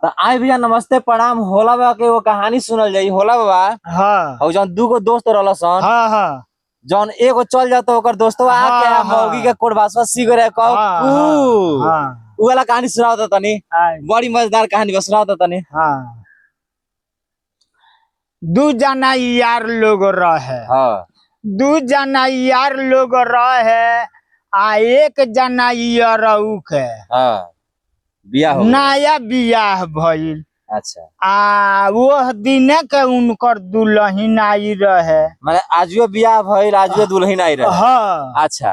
तो आए भैया नमस्ते प्रणाम। होला बाबा के एगो कहानी सुनल जाई। होला बाबा हाँ और जौन दूगो दोस्त रहल सन, हाँ हाँ जौन एगो चल जाता ओकर दोस्तवा आके हाँ, आ मौगी के कोड़बासवा सी करे कहो हाँ, कू। हाँ उ वाला कहानी सुनावता तनी, हाँ बड़ी मजेदार कहानी बा, सुनावता तनी। हाँ। दू जना यार लोग रहे। हाँ दू जना यार लोग रहे आ एक जना यरऊ के हाँ बियाह हो गइल। नया बियाह भइल। अच्छा आ वो दिने के उनकर दुल्हन आई रहे। माने आजुए बियाह भइल, आजुए दुल्हन आई रहे। हाँ अच्छा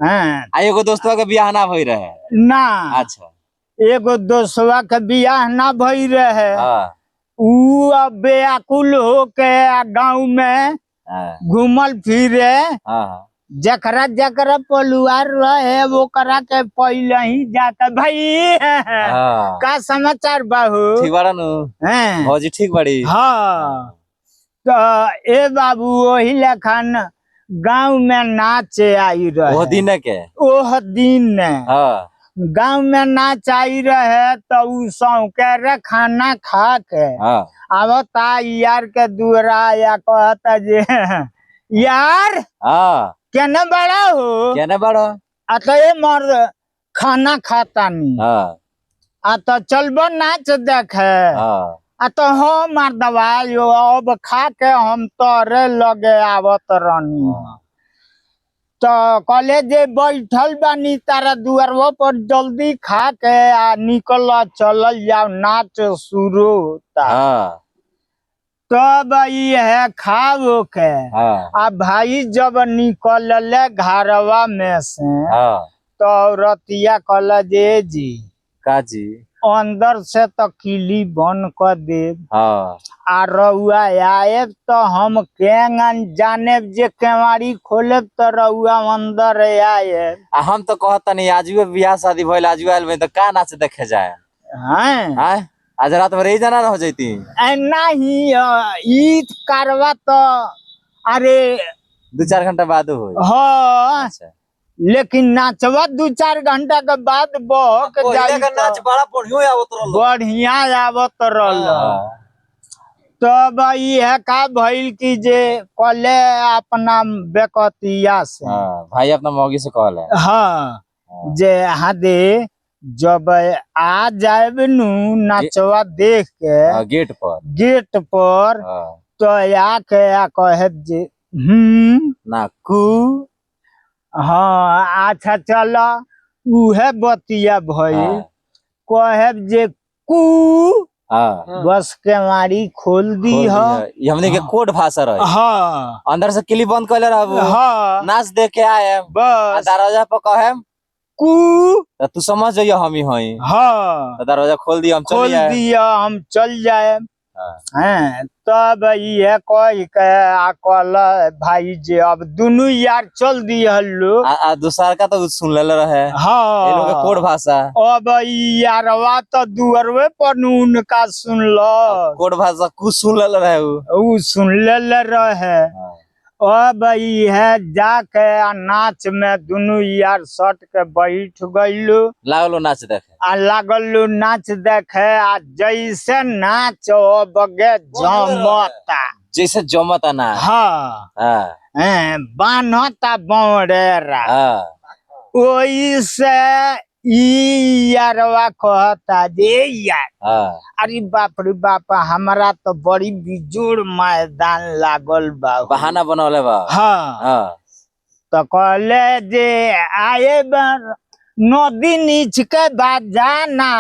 हाँ आ एगो दोस्तवा के बियाह ना भइल रहे। ना अच्छा एगो दोस्तवा के बियाह ना भई रहे। हाँ ऊ अब बेअकुल होके आ गाँव में हाँ घूमल फिरे, हाँ जकरा जकरा पलुआर रहे ओकरा के पहले ही जाता भाई हाँ का समाचार बाहू। ठीक बाड़ा नु हैं? भौजी ठीक बाड़ी। हाँ तो ए बाबू वही लखन गांव में नाचे आई रहे। वो दिन के ओह दिन ने हाँ गांव में नाच आई रहे तो उ सौके रे खाना खा के हाँ आवता यार के दुअरा या कहता जे यार हाँ केने बड़ा हो केने बाड़ो। आ तो ए मर खाना खाता नी हाँ आ तो चलबो नाच देखे। हाँ आ तो हम मार दवाई अब खा के हम तोरे लगे आवत रहनी। तो कॉलेज जे बैठल बानी तारा दुआरवा पर जल्दी खा के आ निकल चलल जाओ नाच शुरू होता। हाँ तब ई है खाओ के हाँ आ भाई जब निकलले घरवा में से हाँ तो औरतिया कहला जे जी का जी अंदर से तो किली बंद कर देब हाँ आ रउआ आएब तो हम केंगन जानेब जे केवाड़ी खोलेब तो रउआ अंदर आएब। आ हम तो कहत तनी आजुए बियाह शादी भइल आजुए आइल बनी तो का नाच देखे जाए। हैं आय आज रात भर यही जाना हो जैती। ए नहीं ई करवा तो अरे 2-4 घंटा बाद हो। हाँ अच्छा लेकिन नाचवा 2-4 घंटा के बाद बहक जाई तो बड़ा बढ़िया आवत रहल। बढ़िया आवत रहल। हाँ तब ई है का भइल कि जे कले अपना बेकतिया से हाँ, भाई अपना मौगी से कहल है। हाँ जे हाँ दे जब आ जाएब नु नाचवा देख के हाँ, गेट पर गेट पर हाँ, तो आके आ कहब जे ना कू हाँ अच्छा चल उहे बतिया भइल। हाँ, कहब जे कू हाँ बस केवाड़ी खोल दी खोल ह। दिह। ई हमनी के कोड भाषा रहे। हाँ अंदर से किली बंद कर रहबू। हाँ नाच देख के आए आ बस दरवाजा पर कहेम कू त तू समझ जइयो हम ही हई। हाँ त दरवाजा खोल दियो हम खोल चली आए। दिया हम चल जाए। हाँ। हैं तब ये कह के आ कहल भाई जे अब दुनू यार चल दिया लो। आ दूसर का तो सुन लेले रहे। हाँ ये लोग के कोड भाषा। अब ई यारवा तो दुअरवे पर नु उनका सुनल कोड भाषा कुछ सुन लेले रहे उ। उ सुन लेले रहे। हाँ। अब ई है जाके आ नाच में दुनू यार सट के बैठ गइलू लागलो नाच देखे। आ लागल लो नाच देखे आ जैसे नाच अब गे जमता। जैसे जमता ना। हाँ हाँ हैं, बान्हता बौरेरा हाँ ओही से ई यारवा कहता जे यार हाँ अरे बाप रे बाप हमरा तो बड़ी बिजोड़ मैदान लागल बा। बहाना बनौले बा। हाँ हाँ तो कहले जे आए बार नदी नीच के बाद जाना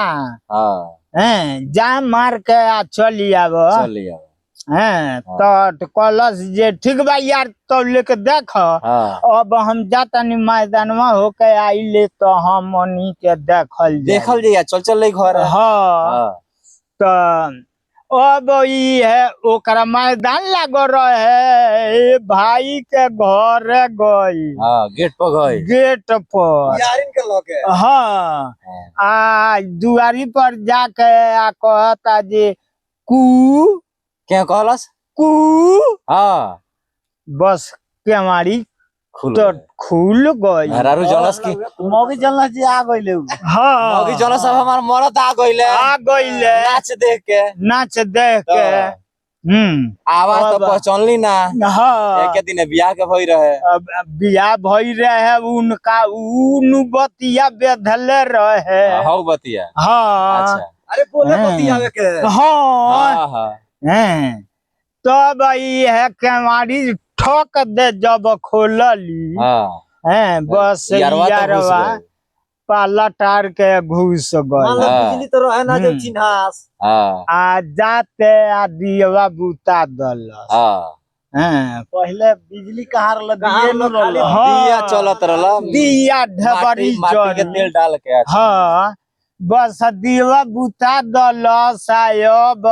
हाँ हैं जा मार के आ चली आब। चली आब। हैं तो कहलस जे ठीक बा यार तो लेके देख। हाँ अब हम जातनी मैदानवा होके आइले तो हम ओनी के देखल जाई। देखल जइया चल चल ले घर। हाँ हाँ तो अब ई है ओकरा मैदान लागो रहे ए भाई के घर गई हाँ गेट पर गई। गेट पर यारिन के लगे हाँ हाँ आ दुआरी पर जाके आ कहता जे कू क्या कहलस? कू हाँ बस केवाड़ी खुल तो गए। खुल गई। मेहरारू जनस की मौगी जनला जी आ गइले उ। हाँ मौगी जनस अब हमार मरद आ गइले। आ गइले। नाच देख के। नाच देख तो के। आवाज तो अब- पहचानली ना। हाँ एक दिन बियाह के भई रहे। अब बियाह भई रहे उनका उ बतिया बेधले रहे। हौ बतिया। हाँ अच्छा। अरे बोले हाँ। बतियावे के। हाँ हाँ हाँ हैं। तब ई है केवाड़ी ठोक दे जब खोलली। हाँ हैं बस यारवा तो घुस यारवा गइल। पाला टार के घुस मान गई। लो हाँ। बिजली तो रहे ना जब चिन्हास। हाँ आ जाते आ दियवा बुता दलस। हाँ हैं पहले बिजली कहाँ रहल, दिए नु रहल। हाँ। दिया चलत रहल। दिया ढबरी माटी के जरी। तेल डाल के। अच्छा। हाँ बस दियवा बुता दलस आयब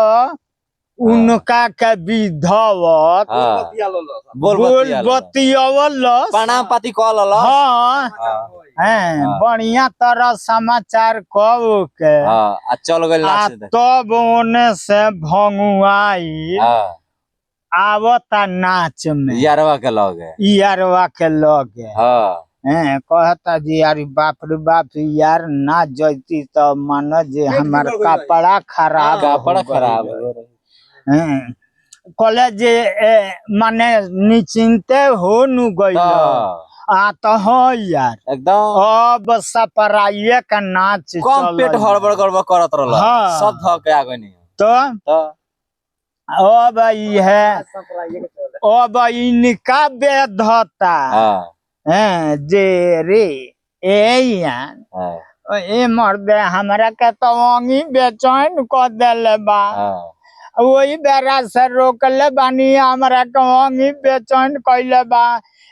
उनका के विधवत हाँ। बतिया लो। बोल बोल बतिया लल। बतियवलस। प्रणाम पाती कह लल। हाँ हाँ हैं हाँ। बढ़िया तरह समाचार कह के हाँ, आ चल गइल आ नाच देखे। तब ओने से भंगुआई हाँ आवता नाच में यारवा के लगे। यारवा के लगे। हाँ हैं कहता जी अरे बाप रे बाप यार ना जैती तो मानो जे हमार बिगड़ गइल। कपड़ा खराब हो कपड़ा गइल। खराब हो गइल। हैं कहले जे माने निश्चिंते हो नु गइल। तो आ तो हो यार एकदम अब सपराइए का नाच कम पेट चलल। हड़बड़ गड़बड़ करत रहल। हाँ। सब ध के आ गइनी। तो तो अब ई है अब इनका बेधता। हाँ हैं जे रे ए यार हाँ ए मर्दे हमरा के तो अंगी बेचैन क देले बा। हाँ वही बेरा से रोकले बानी हमरा के अंगी बेचैन कैले बा।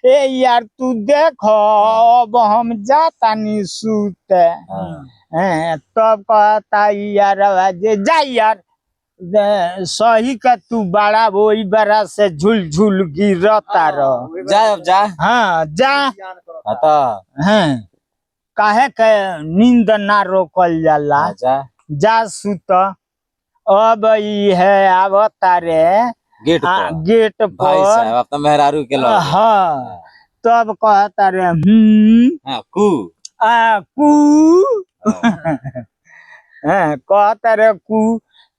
ए यार तू देख अब हम जातानी सूते। हाँ हैं तब कहता यार जे जा यार सही का तू बड़ा वही बड़ा से झूल झूल गिरता रह। जा अब जा। हाँ जा। हाँ तो हैं काहे के नींद ना रोकल जाला। हाँ, जा जा सुत। अब ई है आवता रे गेट आ, पर गेट भाई पर। साहब अपना मेहरारू के लगे। हाँ तब कहता रे हाँ कू। आ कू। हैं कहता रे कू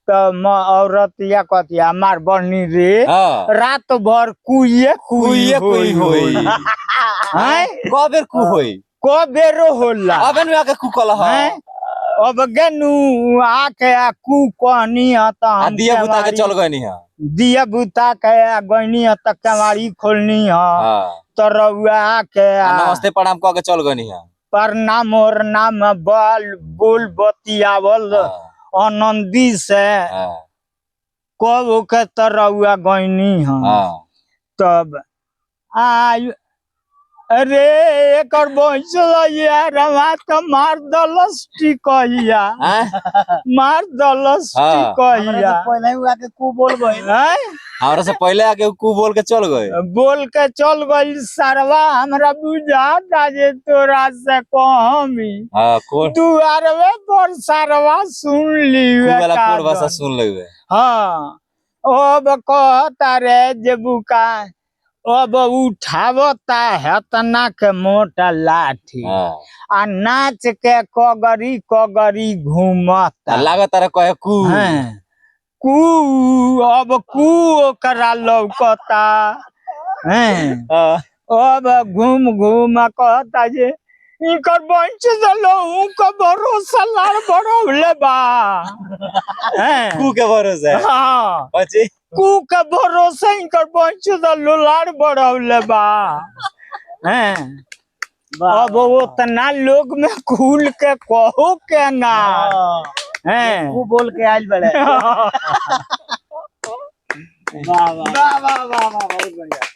तो म औरतिया कहतिया मार बहनी रे हाँ रात भर कुइए कुइए कुई होई। हैं क बेर कू होई। को बेरो होला। अब नु आके कू कल हैं अब गेनू आके आ कू कहनी ह त आ हम दिया बुता के केवाड़ी- चल गइनी ह। दिया बुता के आ गइनी ह त केवाड़ी खोलनी ह हाँ त रउआ आके आ आ नमस्ते प्रणाम क के चल गइनी ह। प्रणाम और नाम बल बोल बतियावल हाँ, आनंदी से हाँ कब के त रउआ गइनी ह। हाँ तब आय अरे एकर बंसल यार हमा त मार दलस टिकहिया। हाँ? मार दलस हाँ। टिकहिया। पहले ही आके कू बोल गइल। हैं? हमरा से पहले आके कू बोल के चल गए। बोल के चल गइल सरवा हमरा बुझाता जे तोरा से कहमी। हाँ कोन दुआरवे पर सरवा सुन ली कू वाला कोड भाषा सुन लेवे। हाँ अब कहता रे जे बुका अब उठावता हेतना के मोटा लाठी हाँ आ नाच के कगरी कगरी घूमता। लागत तारा कहे कू। हैं कू अब कू ओकरा लौकता। हैं हाँ अब घूम घूम कहता जे इनकर बंश लहू के भरोसा लाड़ बरौले बा। हैं कू के भरोसे। हाँ बची कू के भरोसे इनकर बंश लोलाड़ बरौले बा। हैं अब उतना लोग में खुल के कहो के ना। हैं कू बोल के आइल बड़े। वाह वाह वाह वाह वाह वाह बहुत बढ़िया।